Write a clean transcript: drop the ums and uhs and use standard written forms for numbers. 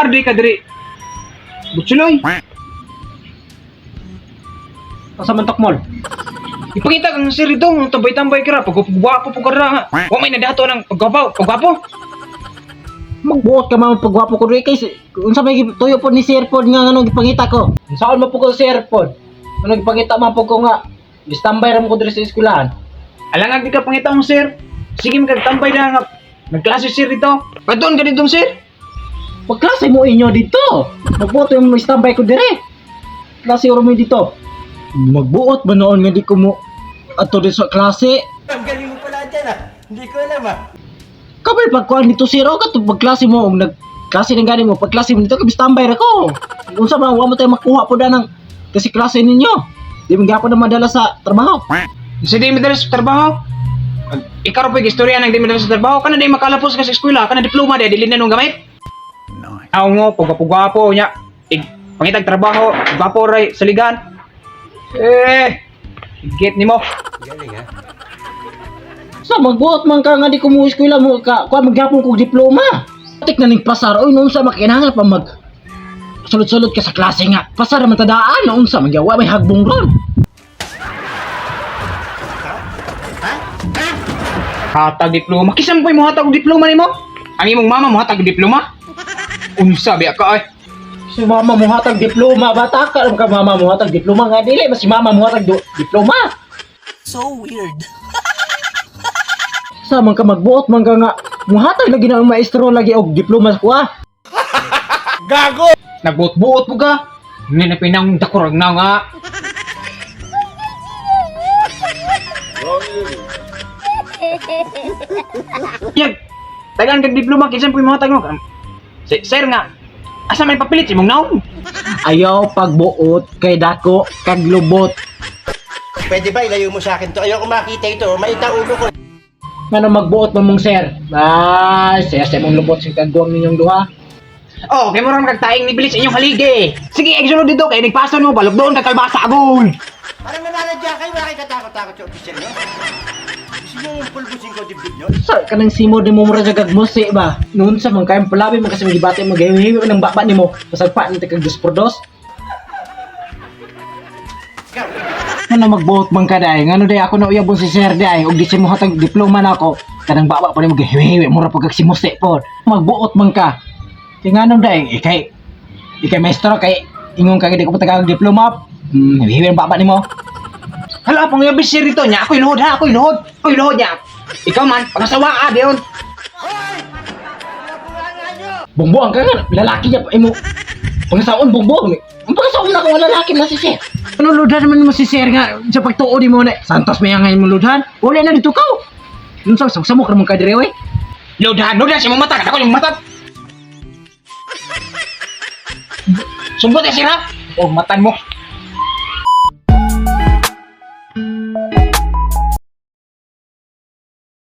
Naardi ka diri. Butsuloy. Asa man Mall? Ipakita kang sir dito, ang tambay-tambay ka ra, pagwapo po ka ra. Wa may nadato ng pagwapo, pagwapo. Magbuot ka man pagwapo ko diri kay unsa may tuyo po ni Sir pod nga nganong gipangita ko. Unsaon man po ko Sir pod? Anong gipangita man po ko nga standby ra mo ko diri sa eskwelahan. Alangan di ka pangita mo sir. Sige magtambay na nga. Nagklase sir dito. Padon ka dito sir. Pagklase mo inyo dito. Magbuot yung standby ko dire. Klase oro mo dito. Magbuot ba noon nga di ko mo ato di sa klase? Ang galing mo pala dyan ah. Hindi ko alam ah. Kabay pagkuan dito sir o kato pagklase mo og nag klase ng gani mo pagklase mo dito kay standby ra ko. Unsa man wa mo tayo makuha po ng kasi klase ninyo. Di man gyapon na madala sa trabaho. Sa di madala sa trabaho. Ikaw ra po yung istorya ng di madala sa trabaho. Kana di makalapos ka sa eskwela, kana diploma di dili na nung gamit. Nice. Aw ngo, pagwapo-gwapo nya. Ig pangitag trabaho, gwapo ray saligan. Eh, get nimo. Galing ah. So magbuot man ka nga di ko mo eskwela mo ka kuan magyapon kog diploma. Tik na ning pasar oy unsa makinahanglan pa mag sulod-sulod ka sa klase nga. Pasar man tadaan unsa man gyud, wa may hagbong ron. Hatag diploma. Kisan po'y mohatag og diploma nimo? Ang imong mama mohatag og diploma? Unsa biya ka ay? Si mama mo hatag diploma bata ka alam ka mama mo hatag diploma nga dili mas si mama mo hatag diploma. So weird. Sa man ka magbuot man ka nga muhatag lagi na ang maestro lagi og diploma ko ah. Nagbuot-buot po ka. Hindi na pinang dakurag na nga. Yag, tagaan kag diploma kinsa po'y mohatag mo? Sir nga, asa may papilit imong naong? Ayaw pagbuot kay dako kag lubot. Pwede ba ilayo mo sa akin to? Ayoko makita ito. Maita ulo ko. Ngano magbuot man mong sir? Ay, saya sa mong lubot sing kagwang ninyong duha. Oh, kay mo ron kag taing ni bilis inyong haligi. Sige, exulod dito kay nagpason mo balog doon kag kalbasa agol. Parang nananadya kayo. Wala kayo katakot-takot sa opisyal nyo. Gusto nyo yung pulbusin ko dibdib nyo? Sa kanang simo di mo mura sa kagmusi ba? Noon sa man kayang palabi man kasi magibati maghihiwi ng baba nimo. Pasagpa ni kag dos por dos. Ikaw. Ngano magbuot man ka day? Ngano day ako na uyabon si sir day og di siya mohatag diploma na ako. Kanang baba pa nimo gihiwi mura pag kag simusi pod. Magbuot man ka. Kay ngano day ikay ikay maestro kay ingon ka di ko patagag diploma. Hiwi ang baba nimo. Hala, pangyabis sir dito nya. Ako'y luhod ha, ako'y luhod. Ako'y luhod nya. Ikaw man, pangasawa ka diyon. Bungbuang ka nga, lalaki niya imo. Pangasaon bungbuang. Ang pangasaon na ko nga lalaki na si sir. Ano ludhan man mo si sir nga sa pagtuo ni mo na. Santos may nga imong ludhan. Wala na dito ka. Unsa sa samok ra man ka dire oy. Lodhan, lodhan sa imong mata, kadako imong mata. Sumbot eh sir ha. Oh, matan mo.